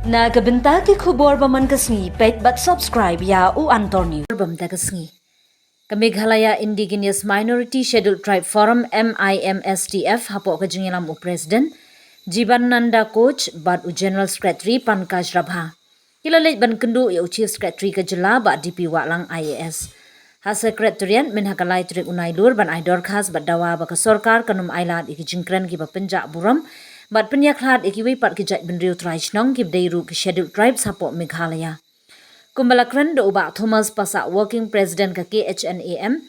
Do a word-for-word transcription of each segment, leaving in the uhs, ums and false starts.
Na ka bynta ki khubor ba man ka sngi, peit bad subscribe ïa U Antor News. Bam ta ka sngi. Ka Meghalaya Indigenous Minority Scheduled Tribe Forum, M I M S T F, hapoh ka jingïalam u President Jibananda Koch bad u General Secretary Pankaj Rabha, ki la leit ban kynduh ïa u Chief Secretary ka jylla, Bah D P Wahlang, I A S, ha Secretariat mynha ka lai tarik u Nailur, ban ai dorkhas bad dawa ba ka sorkar kan ym ailad ïa ki jingkren kiba pynjah burom bad pynïakhlad ïa kiwei pat ki jaitbynriew trai shnong kiba dei ruh ki Scheduled Tribes hapoh Meghalaya. Kumba la kren da u Bah Thomas Passah, Working President ka K H N A M,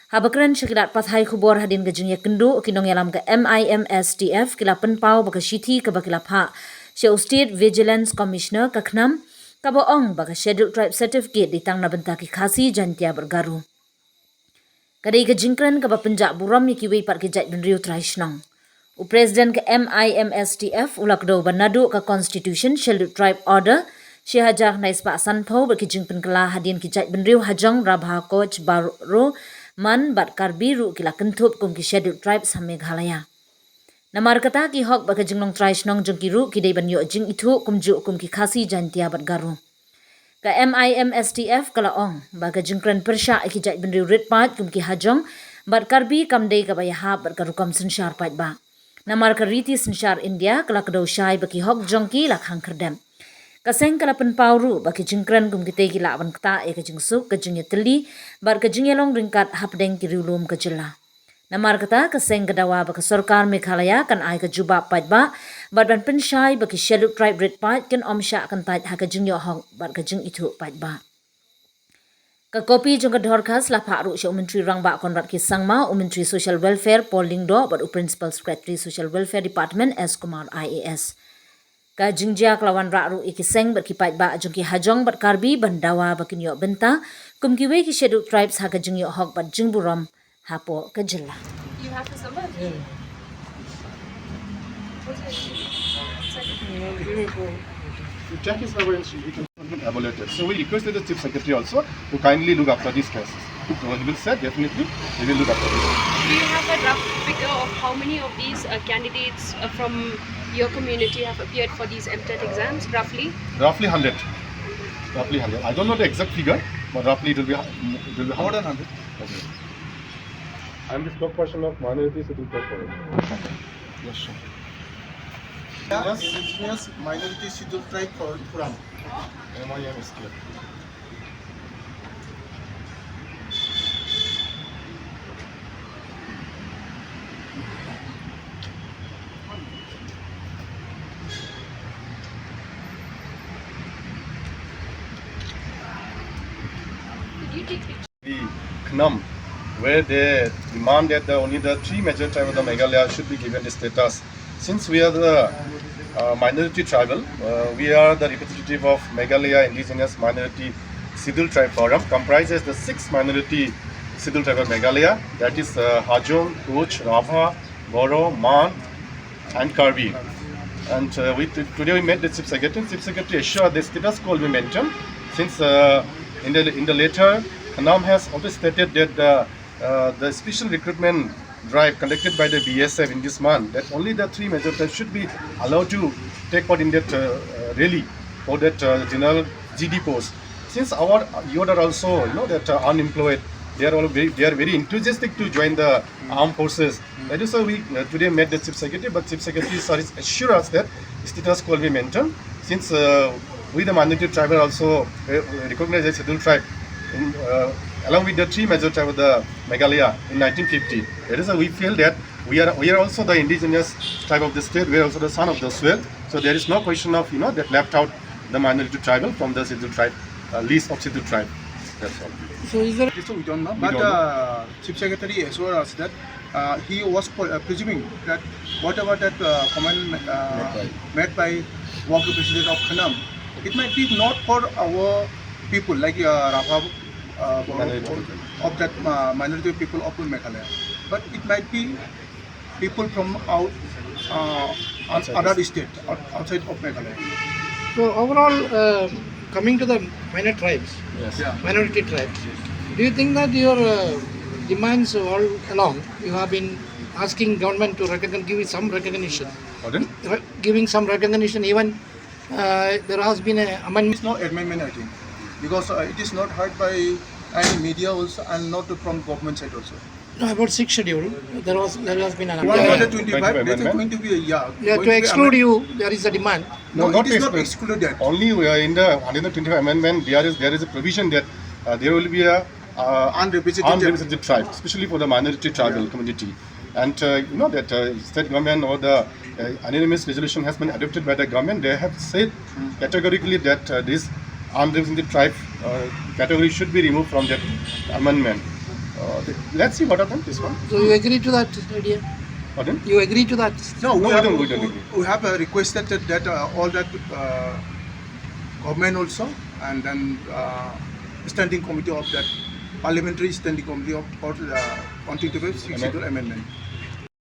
haba kren sha ki lad pathai khubor hadien ka jingïakynduh, ki nongïalam ka M I M S T F ki la pynpaw ba ka shithi kaba ki la phah sha u State Vigilance Commissioner ka KHNAM, kaba ong ba ka Scheduled Tribe Certificate dei tang na bynta ki Khasi, Jaiñtia bad Garo. Ka dei ka jingkren kaba pynjah burom ïa kiwei pat ki jaitbynriew trai shnong. U President ka M I M S T F u la kdew ba naduh ka Constitution, Scheduled Tribe Order shi hajar khyndai spah sanphew bad ki jingpynkylla hadien ki jaitbynriew hajong, Rabha, Koch, Baro, Man bad Karbi ruh ki la kynthup kum ki Scheduled Tribes ha Meghalaya. Namar kata, ki hok bad ka jinglong trai shnong jong ki ruh ki dei ban ïoh jingithuh kumjuh kum ki Khasi, Jaiñtia bad Garo. Ka M I M S T F ka la ong ba ka jingkren pyrshah ïa ki jaitbynriew rit paid kum ki hajong bad Karbi kam dei kaba ïahap bad ka rukom synshar paidbah. Namar ka riti synshar India ka la kdew shai ba ki hok jong ki la khang khyrdep. Ka seng ka la pynpaw ruh ba ki jingkren kum kitei ki lah ban ktah ïa ka jingsuk, ka jingïatylli bad ka jingïalong ryngkat hapdeng ki riewlum ka jylla. Namar kata, ka seng ka dawa ba ka sorkar Meghalaya kan ai ka jubab paidbah bad ban pynshai ba ki Scheduled Tribe rit paid kin ym shah kyntait ha ka jingïoh hok bad ka jingithuh paidbah. Ka kopi jong ka dorkhas la phah ruh sha u Myntri Rangbah Conrad K Sangma, u Myntri Social Welfare Paul Lyngdoh bad u Principal Secretary Social Welfare Department S Kumar, I A S. Ka jingjia ka la wanrah ruh ïa ki seng bad ki paidbah jong ki hajong bad Karbi ban dawa ba kin ïoh bynta kum kiwei ki Scheduled Tribes ha ka jingïoh hok bad jingburom hapoh ka jylla. You have this number? You check his number and see, he can evaluate it. So we requested the Chief Secretary also to kindly look after these cases. So he will say definitely he will look after this. Do you have a rough figure of how many of these, uh, candidates, uh, from your community have appeared for these M TET exams, roughly? Roughly hundred. Roughly hundred. I don't know the exact figure, but roughly it will be hu-, it will be more than hundred. Okay. I'm the spokesperson of Minority Scheduled Tribe Forum. Yes, sir. Yes, Indigenous Minority Scheduled Tribe Forum. M I M S T F. The KHNAM, where they demand that the, only the three major tribes of the Meghalaya should be given the status. Since we are the, uh, minority tribal, uh, we are the representative of Meghalaya Indigenous Minority Scheduled Tribe Forum, comprises the six minority Scheduled Tribe of Meghalaya, that is, uh, Hajong, Koch, Rabha, Boro, Man, and Karbi. And, uh, we t-, today we met the Chief Secretary. Chief Secretary assured the status quo will be maintained since, uh, in the, in the letter, KHNAM has also stated that the, uh, the special recruitment drive conducted by the B S F in this month, that only the three major tribes should be allowed to take part in that, uh, uh, rally for that, uh, general G D post. Since our youth are also, you know, that, uh, unemployed, they are all very, they are very enthusiastic to join the armed forces. That is why we, uh, today met the Chief Secretary, but Chief Secretary, sir, is assured us that status quo will be maintained. Since, uh, we the minority tribe are also, uh, recognized as scheduled tribe in, uh, along with the three major tribe of the Meghalaya in nineteen fifty. That is why we feel that we are, we are also the indigenous tribe of the state. We are also the son of the soil. So there is no question of, you know, that left out the minority tribal from the scheduled tribe, uh, list of scheduled tribe. That's all. So is there So we don't know, We but, don't know. uh, Chief Secretary assured us that, uh, he was po-, uh, presuming that whatever that, uh, comment, uh, Made by. made by working president of KHNAM, it might be not for our people like, uh, Rabha, uh, Minority or people. of that, uh, minority people of Meghalaya, but it might be people from out, uh, Outside other the state, out-, outside of Meghalaya. So overall, uh, coming to the minor tribes, Yes. Yeah. minority tribes, do you think that your, uh, demands all along, you have been asking government to recogn-, give it some recognition? Pardon? Re-, giving some recognition even Uh, there has been a amendment. It's no amendment, I think, because uh, it is not heard by any media also and not from government side also. No, about sixth schedule, there was there has been an One amendment. hundred twenty-five, Twenty-five this is amendment. Going to be a, yeah. Yeah, Going to be exclude amended. You, there is a demand. No, No, not it is not exclude. Excluded. Only uh, in the one hundred twenty-five amendment, there is there is a provision that uh, there will be a uh, Unrepresented. Unrepresented tribe, especially for the minority tribal community. And uh, you know that uh, state government or the uh, unanimous resolution has been adopted by the government. They have said categorically that uh, this unrepresented tribe uh, category should be removed from that amendment. Uh, let's see what happens this one. So you agree to that idea? Pardon? You agree to that? No, we, No, we have, don't, we don't we, agree. We have uh, requested that, that uh, all that uh, government also and then uh, standing committee of that parliamentary standing committee of all uh, twenty-five sixth schedule amendment.